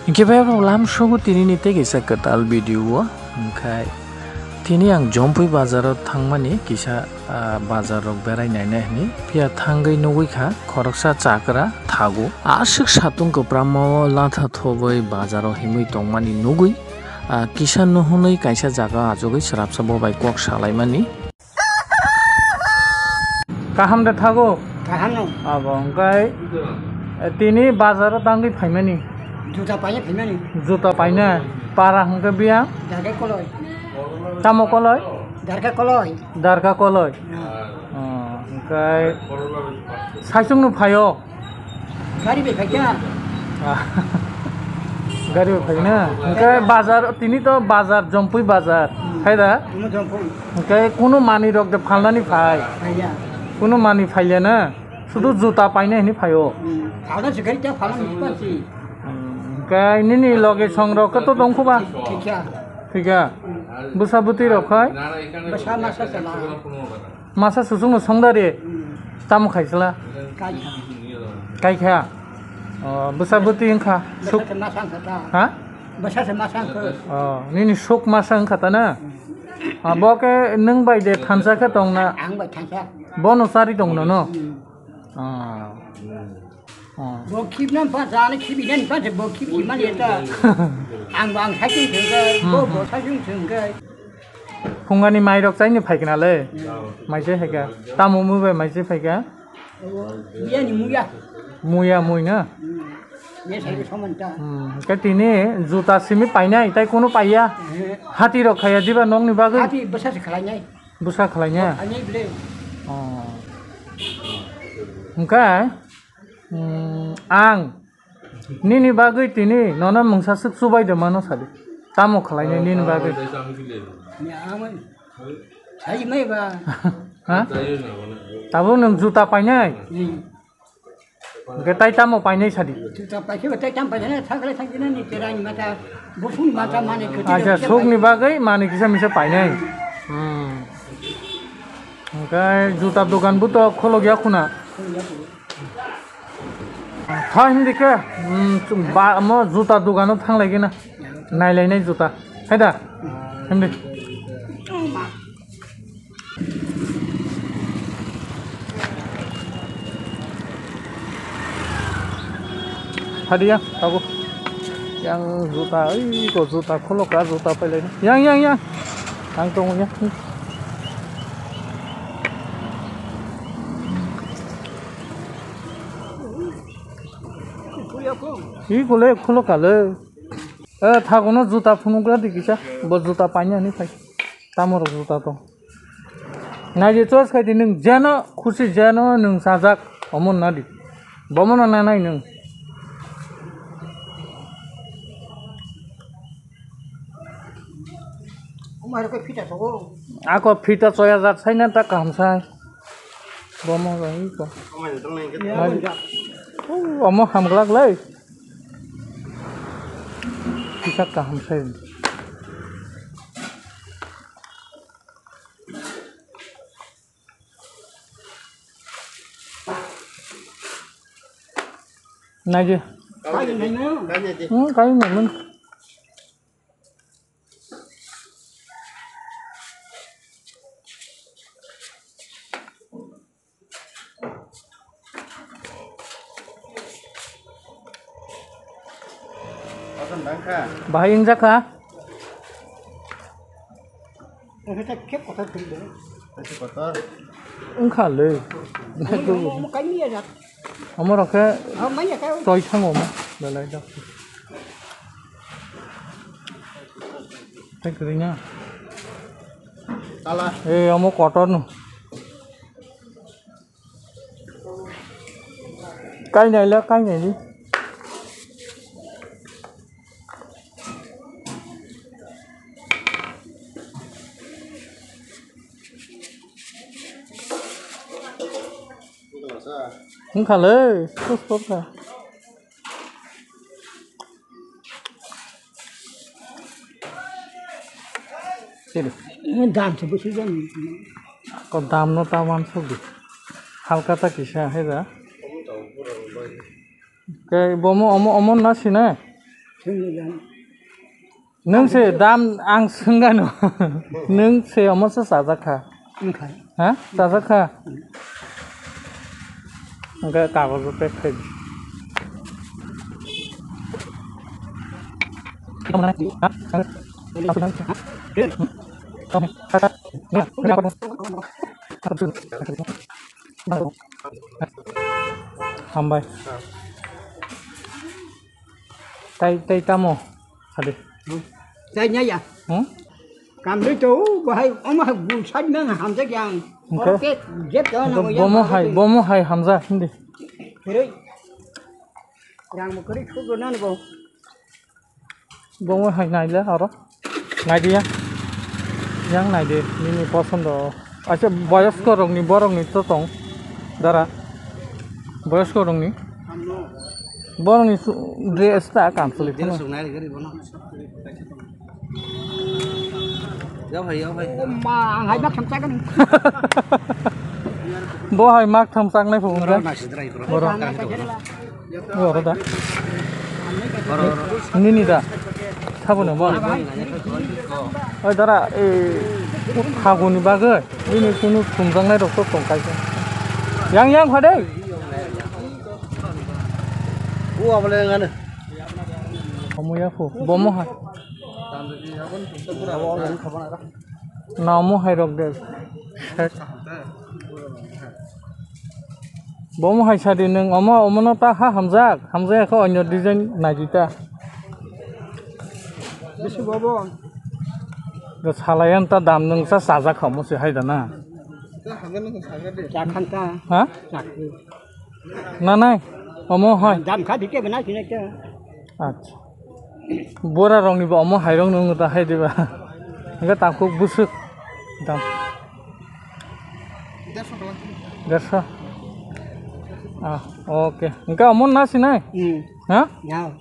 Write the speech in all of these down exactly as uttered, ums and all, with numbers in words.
Hinkhe bebak lamsogo tinini tei kaisa kwtal video o, hinkhe tini ang Jompui bazaro thangmani kisa, ah, bazar rok berai nainai hinwi phiya thangwi nugwi kha khoroksa chakra thago aswk satung kwpramo latha thobwi bazaro himwi tongmani nugwi, ah, kisa nuhunwi kaisa jaga achugwi swrapsa bo bai kok salaimani. Kaham de thago? Kaham no. Abo hwnkhe, eh, tini bazaro tangwi phaimani? Juta paina phaimani. Juta paina? Para hwnkhe biya? Darga koloi. Tamo koloi? Darga koloi. Darga koloi? Hmm. Oh, hwnkhe saichung no phaio? Gari bai phaikha. Ah. Gari bai phaina? Hwnkhe bazar, tini to bazar, Jompui bazar. Hmm. Hai da? Kuno Jompui. Hwnkhe kuno manwi rok de phalnani phai? Phaiya. Kuno manwi phaiya na? Sudu juta paina hinwi phaio? Hmm. Phalna se gari ta phalna ni pansi. Hmm. Hwnkhe nini loge song rok to tong kho ba? Thikya. Thikya. Hmm. Bwsa bwtwi rok khai? Bwsa masa sala. Masa susungno songdari? Hmm. Tamo khaisla? Kaikha. Kaikha? Oh, bwsa bwtwi wngkha? Suk- Bwsa se masa wngkha ta. Ha? Bwsa se masa wngkha. Oh, nini suk masa wngkha ta na? Hmm. Ah, bo khe nwng bai de thansa khe tong na? Ang bai thansa. Bono chari tong no, no? Hmm. Ah. Ah. Bo khibna pa jani khibi jani pa je bo khibi mali ta. Ang bang saking thengkha, bo bo saking thengkha. Phungani mairok chaini phaikha nale? Hmm. Maisai phaikha. Tamo mui bai maisai phaikha? Biyani muya. Muya mui na? Hmm. Ye sai soman ta. Hmm. Khe tini juta simi painai, tai kunu paiya? Eh. Hati rok khaiya diba nokni bagwi? Hati bwsa se khlainai. Bwsa khlainai? Khlainai ble. Oh. Hwnkhe, hmm, ang Nini bagwi tini nono mungsa swk chubai de mano sadi. Tamo khlainai nini bagwi? Ni amon. Sai mai ba. Ha? Tabuk nwng juta painai? Hmm. Hwnkhe tai tamo painai sadi? Juta paikhe tai tam painai, thakle thakjina ni terani mata, bufuni mata mane koti. Acha, sukni bagwi mani kisa misa painai. Hmm. Hwnkhe juta dogan bo to kholok ya khuna. Kholok ya khuna. Tha hindi khe, mm, ba, omo juta dogano thang lai gina. Nai lai nai juta. Hai da? Hindi. Hadi ya, tabuk. Yang juta, oi, ko juta kholo ka juta pai lai. Yang, yang, yang. Ang tong ya. Ih, kule kholo kale. Eh, thagono juta phunukla di kisa. Bo juta paina ni phai. Tamorok juta to. Naidi choice khai di nwng jeno khusi jeno nwng sajak omo nadi. Bomono nanai nwng. Ako phita choya jat saina ta kaham sai. Bomo bai ko. Nai. Oh, omo hamglak lai. Kisa kaham sai. Naidi. Hmm, kai naimani. Bahai wngjakha. Wngkha le. Omo rok khe toi thango omo belai da. Tei kwrwi na. Tala. Eh, omo kotor no. Kainai le, kainai di. Wngkha le, sus sus kha. Sini. Dam se bwswk jani. Ko dam no ta wansuk di. Halka ta kisa hai da. Ke bomo omo, omo na sini. Sengni gan. Nwng se dam ang swngano. Nwng se omo se chajak kha. Wngkha. Ha? Chajak kha. Hwnkhe kagojo pack khai di. Hambai. Tai, tai tamo. Hadi. Tai nyaya. Hmm? Kamri to, bahai, omo hai gulsad nang hamjak yang. Oke. Oke, jet to na. Bomo hai, bomo hai hamjak hindi. Kiri. Yang mo kiri khugo nan bo. Bomo hai naile aro. Naidi yang. Yang naidi, nini posondo. Acha boyosko rokni, borokni to tong. Dara. Boyosko rokni. Borokni su-, dress ta kam suli phano. Yao hai, yao hai. Ma, ang hai mak thamsa kan. Bo hai mak thamsa nai phung. Borok na sidra ikro. Borok. Borok da. Nini da. Sabo no bo. Oi dara, e, phaguni bagwi nini kunu sumjaknai rok to tong kaisa. Yang, yang phade. O abole ngane. Omo ya phu, bomo hai. Namo hai rok de. Bomo hai sadi nwng omo, omono ta ha hamjak, hamjak khe onyo design naidi ta. Bisi bobo. Ga salayan ta dam nwng sa sajak kha omo se hai da na. Chakhan ta. Ha? Chakri. Na nai, omo hai. Dam kha dike bana sini ta. Acha. Bora rokni bo omo hairok nung ta hai diba. Hingke takhuk busuk dam. Dersho. Ah, oke. Hingke omo na sinai? Hmm. Ha? Ya.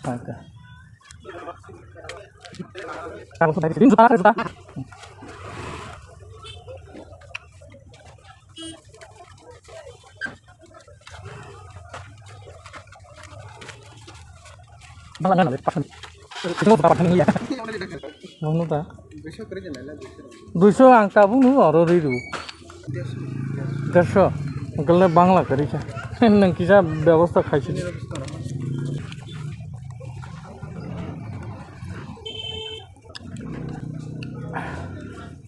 Oke. Bangla nana le pasan. Itu apa pasan ya? Ngono ta? Duiso ang tabuk nu oro ri ru. Dersho. Gele bangla kari cha. Nang kisa bebosta khaisi.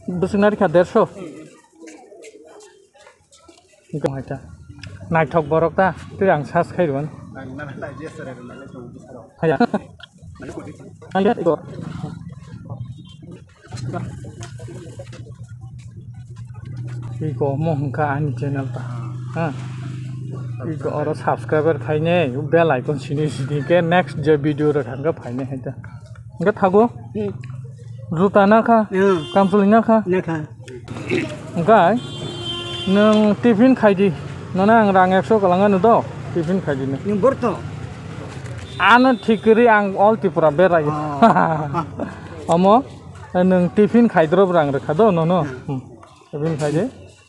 Bwswk nari kha dersho. Wngkha hai ta. Naithok borok ta. Tei ang search khai rwan. Haya. Haya, iko. Iko mo hwnkha ani channel ta. Ha. Iko oro subscriber khainai, bell icon sini sini ke next je video rok thangkha phainai hai ta. Hingke thago? Hmm. Juta na kha? Hmm. Kamchwlwi na kha? Na kha. Hingke nwng tiffin khai di. Nono ang rang ekso kwlangano do. Tiffin khai di nw. Nwng borto? Ano thik kwrwi ang all Tripura berai. Oh. Omo nwng tiffin khai drop rang rwkha do nono. Hmm. Hmm. Tiffin khai di.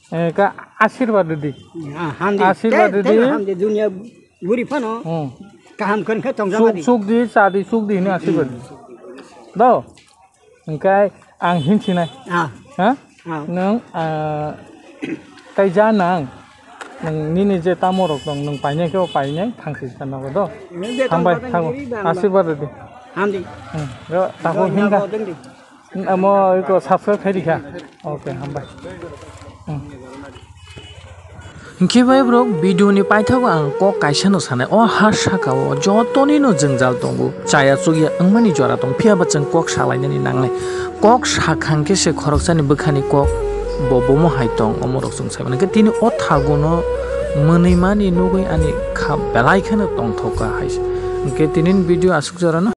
Eh, ka asirwad rwdi. Ah, hamdi. Asirwad rwdi. Tei, tei hamdi dunia guri phano. Hmm. Kaham khe tongjak suk, di. Suk di, cha di, suk di hwnwi asirwad rwdi. Hmm. Do? Hwnkhe ang hinsinai. Ah. Ha? Ah. Nwng, ah, tei ja nang. Nwng nini je tamo rok tong, nwng painai khe o painai, thangsi sa nogo do. Nwng je hambai, tamo thago. Guri bang bang. Asirwad rwdi. Hamdi. Hmm. Yo, takhuk hingkha. Amo iko subscribe khai di kha. Okay, hambai. Hmm. Hinkhe bai borok video ni paithago ang kok kaisa no sanai. O ha saka o jotoni no jwngjal tongo. Chaya chukya wngmani jora tong phiya ba chwng kok salainani nangnai. Kok sakhang khe se khoroksani bwkhani kok bo bomo hai tong omo rok chwng sai mano. Hinkhe tini o thago no mwnwi mani nugwi ani kha belai kheno tongthok kha hai se. Hinkhe tini video aswk jora no.